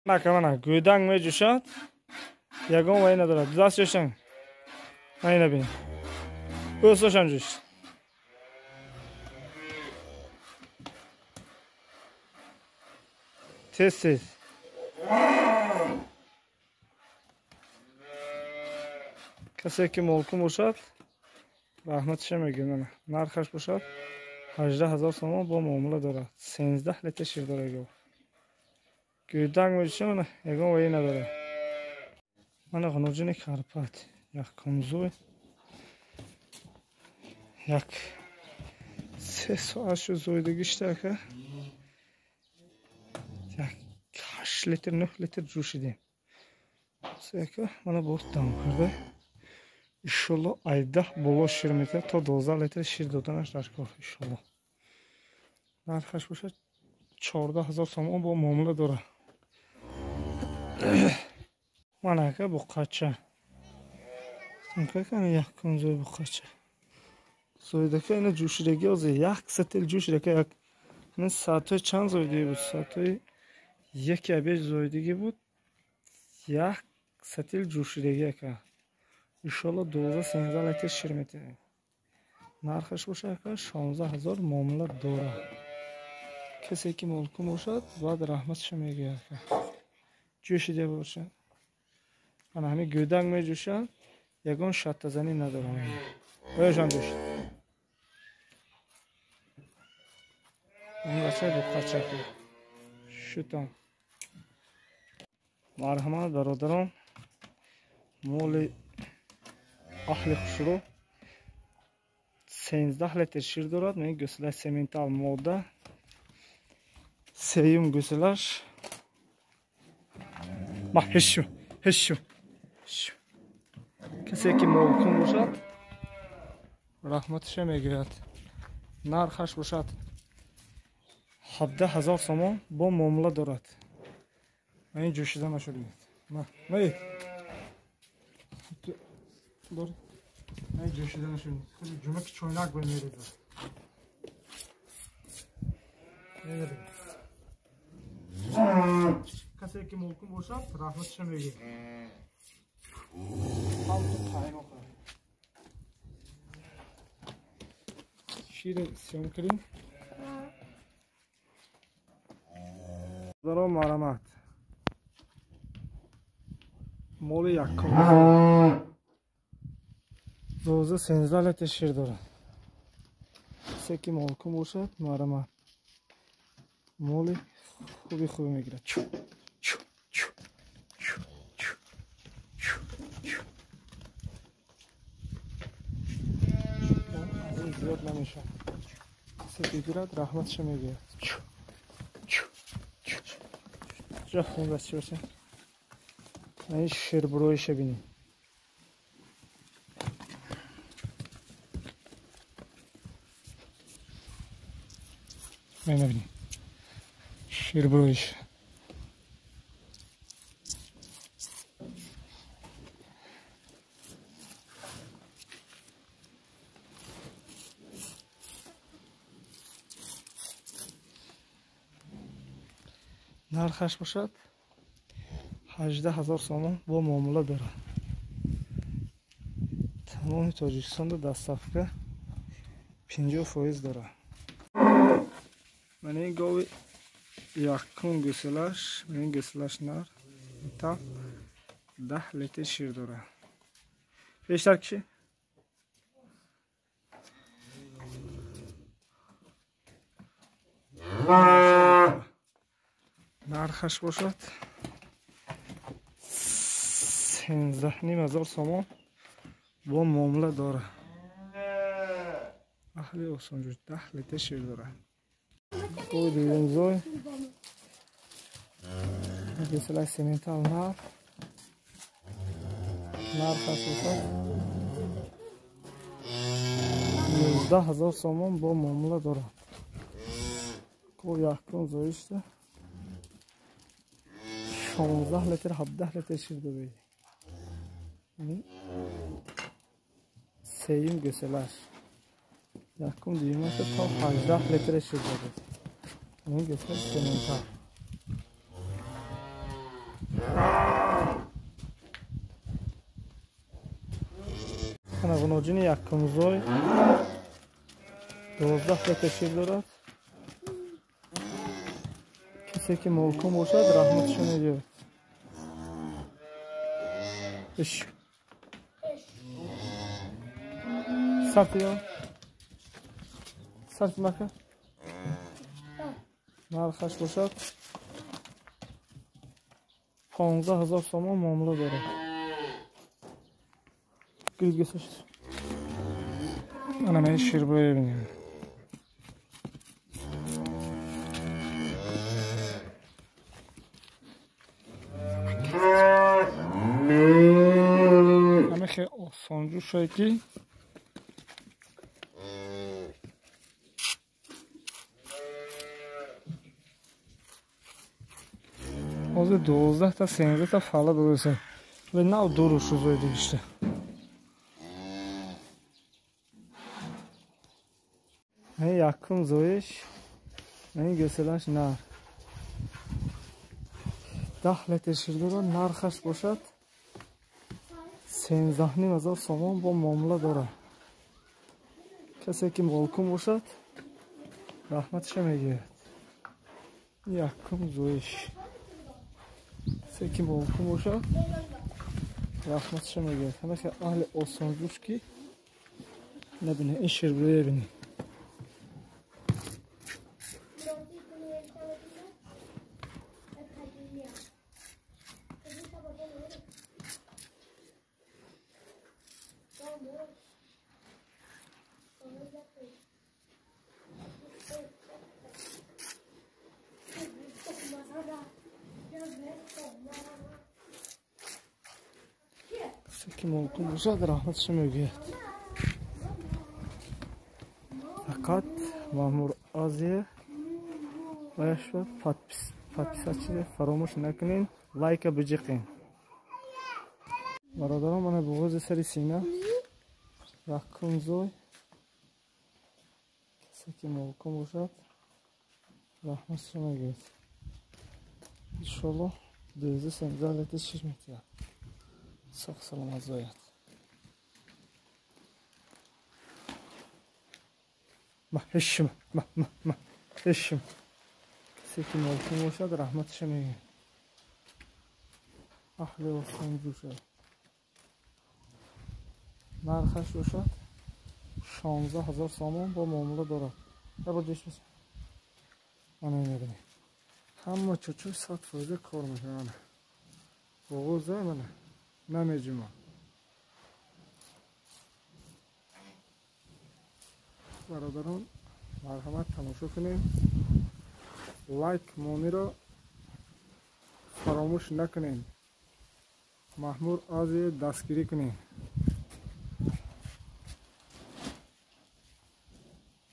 Мана гӯданг меҷӯшад, ягон вай надорад. Даст ҷӯшан. Мана бин. Ӯсошам ҷӯш. Тез тез. Касе ки молкун бошад, раҳматша мегӯям. Мана нархаш бошад 18 000 сомон бо муомила дорад. 13 литр шир дорад гов. Гӯданг меҷӯшад, мана ягон вай надорад. Мана ғуноҷини Карпат, якумзӯй. Як се соат шуд зоидагишта ака. Як 8 литр, 9 литр ҷӯшидем. Сека мана боз дам карда. Иншолло айдаҳ боло шир метиҳад, то 12 литр шир доданаш дар кор иншолло. Нархаш бошад 14 000 сомон бо муомила дорад. Мана ака буқача. Якум зои буқача. Зоидака ина ҷӯшидаги ҳозир як сатил ҷӯшидака як ҳамин соатҳои чанд зоидагӣ буд? Соатҳои яки обед зоидагӣ буд. Як сатил ҷӯшидагӣ ака. Иншолло 12-13 литр шир метиҳад. Нархаш бошад ака 16 000 муомила дорад. Касе ки молкун бошад, баъд раҳматша мегӯяд ака. Ҷӯшида бошад. Ана ҳамин гӯданг меҷӯшад, ягон шаттазанӣ надорад. Оёшам ҷӯшид. Ин бача буқачаки. Шутам. Марҳамат бародарон, моли аҳли хушрӯ 13 литр шир дорад. Ин гӯсалаи сементал мода. Сеюм гӯсалаш. Ма ҳишу, ҳишу. Касе ки молкун бошад, раҳматша мегӯяд. Нархаш бошад 17 000 сомон бо муомила дорад. Ин ҷӯшида нашуд. Ма, маи. Ин ҷӯшида нашуд. Худи ҷумаки чойнак бо мерезад. Касе ки молкун бошад, раҳматша мегӯяд. Шири сём кардем. Даро марамат. Моли якум. 12-13 литр шир дорад. Касе ки молкун бошад, марамат. Моли хуби хуби мегирад. Чу, чу, чу, чу, чу, чу, чу. Аз ин зиёд намешавад. Касе бигирад, раҳматша мегӯяд. Чу, чу, чу. Ҷо хун бача бошад. Ин ширбурӯиша бинед. Мена бинед. Ширбурӯиш. Нархаш бошад 18 000 сомон бо муомила дорад. Тамоми Тоҷикистонда доставка 50% дорад. Мана ин гови якум гӯсалаш, ин гӯсалаш нар та 10 литр шир дорад. Бештар киши? Нархаш бошад 13 500 сомон бо муомила дорад. Аҳли осонҷӯш 10 литр шир дорад. Гови дуюмзой гӯсалаи сементал нар. Нархаш бошад 19 000 сомон бо муомила дорад. Гов якум зоишта 16 литр 17 литр шир дорад. Сеюм гӯсалаш. Якум дуюмаш то 18 литр шир дорад. Ин гӯсала сементал. Хоноҷини якумзой 12 литр шир дорад. Касе ки молкун бошад, раҳматшо мегӯяд. Иш. Сартиё. Сарти мака. Нархаш бошад 15 000 сомон муомила дорад. Гирид. Ана мен ширбоя бибинем. Ҳама хеле осонҷӯшае ки ҳозир 12-та, 13-та фала додаса. Ве нав дуру шузои дигишта. Ин якум зоиш, ин гӯселаш нар. 10 литр шир дорад, нархаш бошад 13 500 сомон бо муомила дорад. Касе ки молкун бошад, раҳматша мегӯяд. Якум зоиш. Касе ки молкун бошад, раҳматша мегӯяд. Ҳама хел аҳли осонҷӯш ки набинед, ин ширбӯя бинед. Касе ки молкун бошад, раҳматша мегӯяд. Фақат Маъмур Азия ваяшва подписаться фаромӯш накунед, лайка биҷиқен. Бародарон, мана буғози сари сина якум зой. Касе ки молкун бошад, раҳматша мегӯяд. Иншолло 12-13 литр шир метиҳад. Соғ саломат зояд. Ма ҳишм, ма ма ма ҳишм. Касе ки молкун бошад, раҳматша мегӯяд. Аҳли осонҷӯшад. Нархаш бошад 16 000 сомон бо муомила дорад. Мана мебинед. Ҳама чучу 100% кор мекунад. Буғуза мана намеҷума. Бародарон, марҳамат тамошо кунем. Лайк мониро фаромӯш накунем. Маҳмур Азия дастгирӣ кунем.